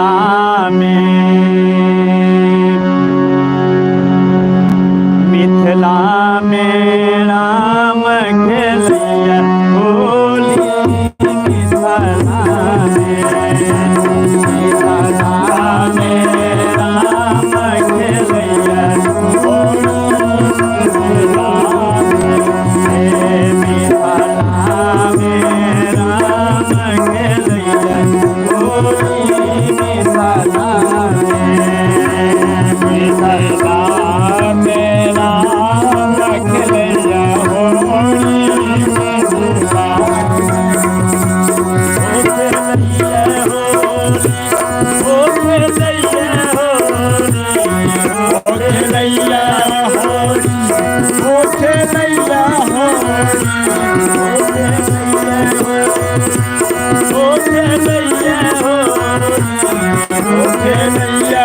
मिथिला में, मिथिला में राम खेलैया होली, मिथिला में, मिथिला में राम खेलैया होली, मिथिला में, मिथिला में राम खेलैया होली, मिथिला में, मिथिला में राम खेलैया होली, मिथिला ओ खेलैया होली, ओ खेलैया होली, ओ खेलैया होली, ओ खेलैया होली, ओ खेलैया होली, ओ खेलैया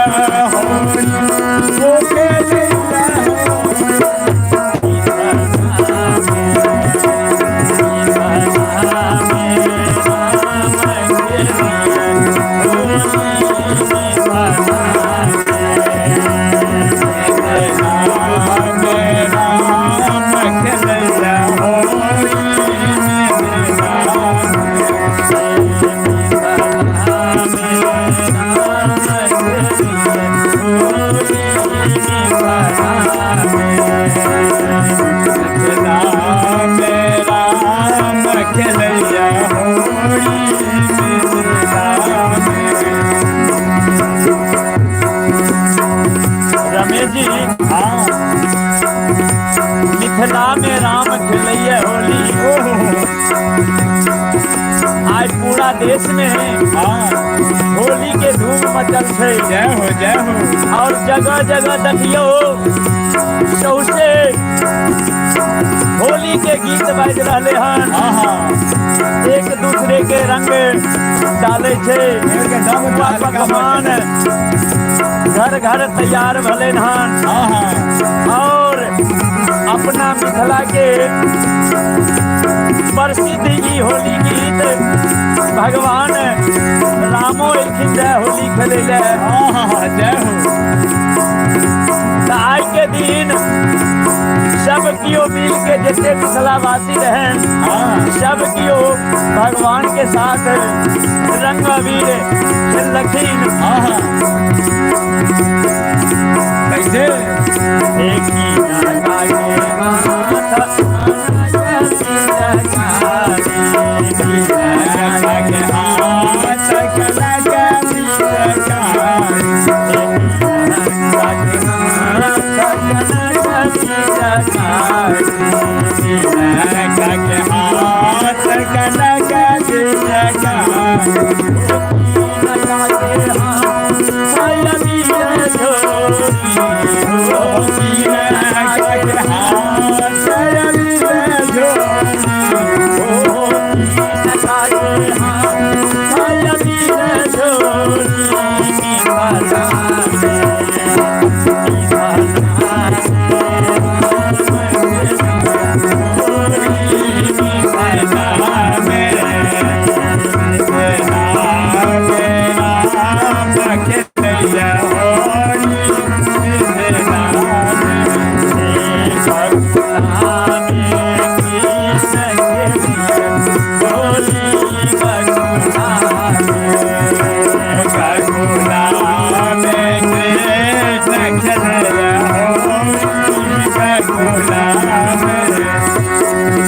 रमेश जी, हाँ, मिथिला में राम खेलैया होली। आज पूरा देश में हाँ होली के धूम मचल छै। जय हो, जय हो। और जगह जगह देखियो सौसे होली के गीत बाजि रहले हन। हाँ हाँ एक दूसरे के रंग डाले छै, पुआ पकवान घर घर तैयार भले हन। हाँ हाँ और अपना मिथिला के प्रसिद्ध ई होली गीत, भगवान रामो एलखिन रहे होली खेले ले। हाँ हाँ, जय हो। तऽ आइ के दिन सब केओ मिल के जते मिथिलावासी रहन, सब केओ भगवान के साथ रंग अबीर खेललखिन। हाँ हाँ, कैसे? एक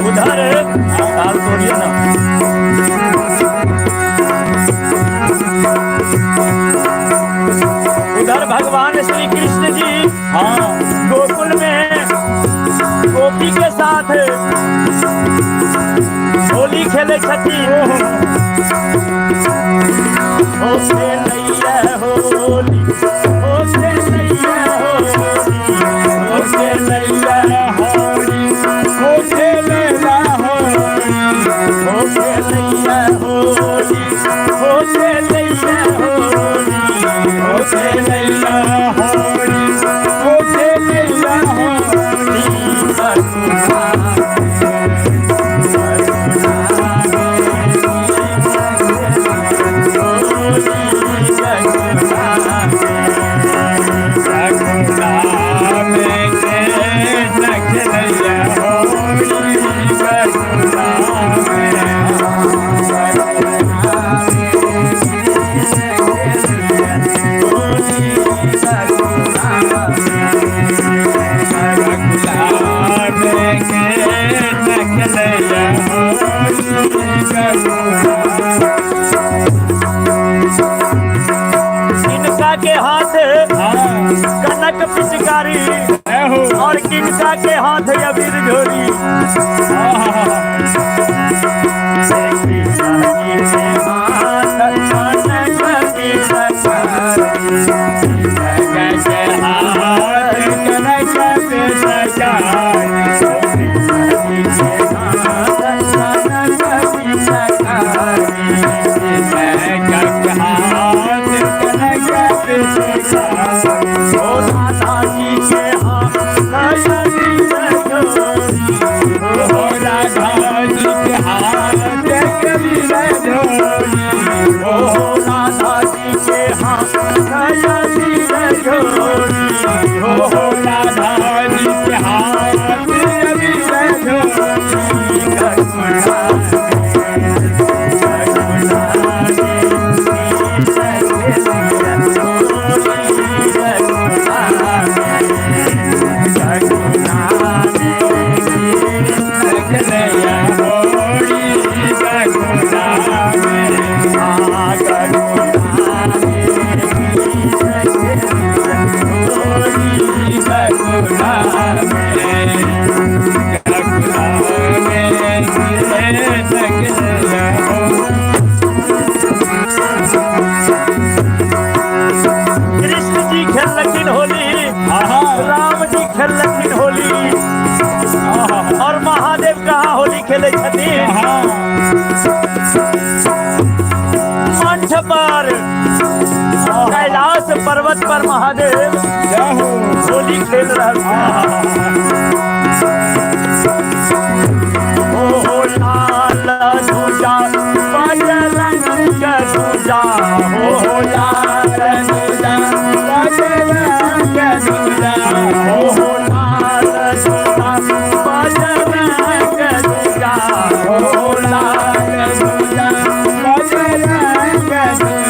उधर ताल तोड़िए ना। उधर भगवान श्री कृष्ण जी हाँ गोकुल में गोपी के साथ होली खेले छथिन। हो खेलैया होली, हो खेलैया होली, हो खेलैया होली, हो खेलैया होली, हो खेलैया होली, हो खेलैया होली, हो खेलैया होली, हो खेलैया होली। होली। किनका के हाथ कनक पिचकारी जय हो। और किनका के हाथ अबीर झोरी। कृष्ण जी खेललखिन होली, राम जी खेललखिन होली, और महादेव कहाँ होली खेले छथिन? मंच पर, कैलाश पर्वत पर महादेव होली खेल रहा। ओ लाल ध्वजा बजरंग ध्वजा, ओ लाल ध्वजा बजरंग ध्वजा, ओ लाल ध्वजा बजरंग ध्वजा, ओ लाल ध्वजा बजरंग ध्वजा।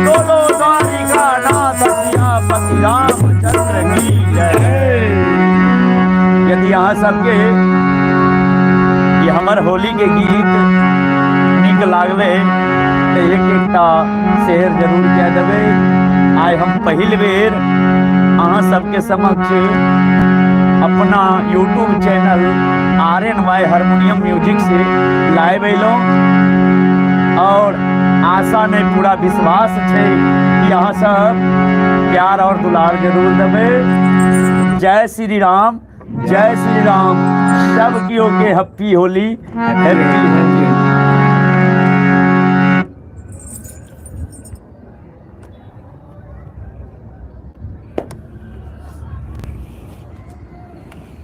बोलो द्वारिका नाथ सियापति रामचंद्र की जय। यदि अहाँ सबके ई हमर होली के गीत नीक लागलै तऽ एक एकटा शेयर जरूर कए देबै। आइ हम पहिल बेर अहाँ सबके समक्ष अपना YouTube channel R N Y harmonium music से लाइव अयलहुँ और आशा नहीं पूरा विश्वास छै कि अहाँ सब प्यार और दुलार जरूर देबै। जय श्री राम, जय श्री राम। सब केओ के हैप्पी होली, हैप्पी होली।